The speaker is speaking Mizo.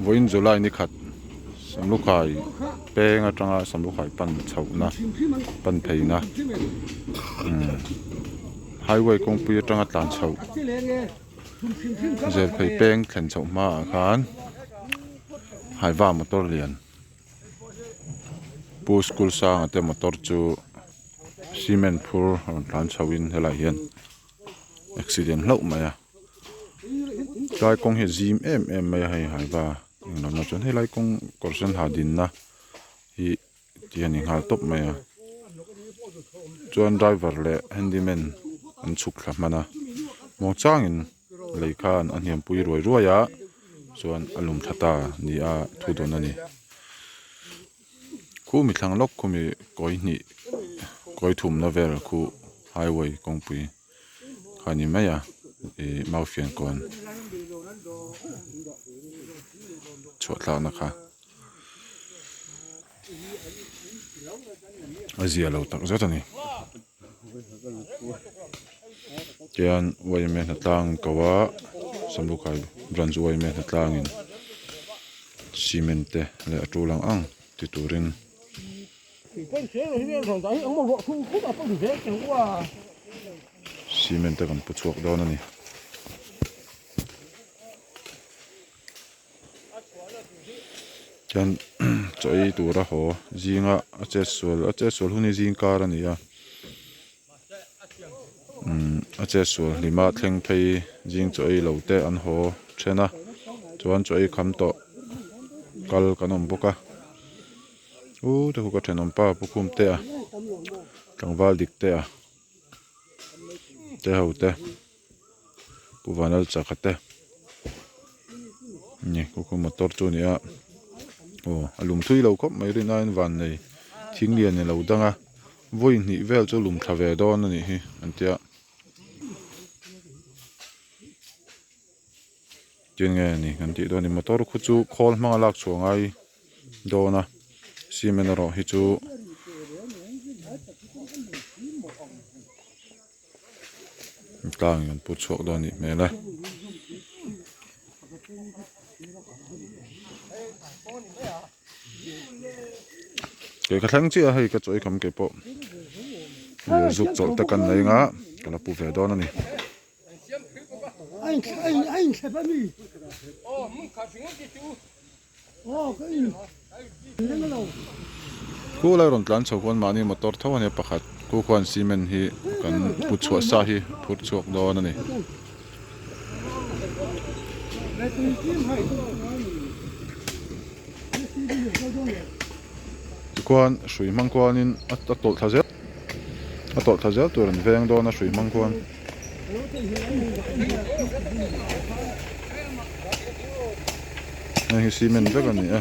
Vawiin July ni khat Samlukhai peng atanga Samlukhai pan chhohna pan pheina umm highway kawngpui atanga tlan chhoh Zelphei peng thlen chhoh hmaah khan Haiva motor lian Pu school sanga te motor chu cement phur rawn tlan chhoin helaiah hian. Accident hlauh mai a tlai kawng hi a zim em em mai a hei haiva englo na chuan helai kawng kawr sen ha dinna hi ti a ni nghal tawp mai a chuan driver leh handyman an chhuk thla hman a muangchangin lei khan a hniam pui ruai ruai a chuan a lum thla ta ni a thu dawn a ni. Khu mi thlang lawk khu mi kawi hnih kawi thumna vel khu highway kawngpui kha a ni mai a ih maufian kawn chhuah thlakna kha a zia lo tak zet a ni tian yma hnatlang ko a samlukhai branch yma hnatlangin. Cement te leh a tul ang ang ti turin. Cement te kan pu chhuak dawn a ni. Chuan chaw ei tura haw zinga a chet sual a chet sual hun hi zing kar a ni a umm a chet sual hlima thleng phei zing chaw ei lo te an haw then a chuan chaw ei kham tawh kal kan awm bawk a u te khu ka thenawm pa pu khum te a tlangval dik te a te ho te pu vanlal chaka te ni khu khu motor chu a ni a aw a lum thui lo khawp mai rin aiin van nei thing lian a lo dang a. Vawi hnih vel chu lum thla ve dawn a nih hi an tia. Tin nge ni kan tih dawn ni motor khu chu khawl hmanga lak chhuah ngai dawn a cement erawh hi chu tlang in an put chhuak dawn a nih hmel e. Kei ka thleng chiah a hei ka chaw ei kham kei pawh zuk chawlh te kan nei anga ka la pu ve dawn a ni. Khu lai rawn tlan chho khuan mahni motor tho a nia pakhat khu khuan cement hi kan pu chhuah sa hi phurh chhuak dawn a ni. Tikhuan hrui hmang khuanin a tawlh thla zel a tawlh thla zel tur an veng dawn a hrui hmang khuan. Heng hi cement vek a ni e.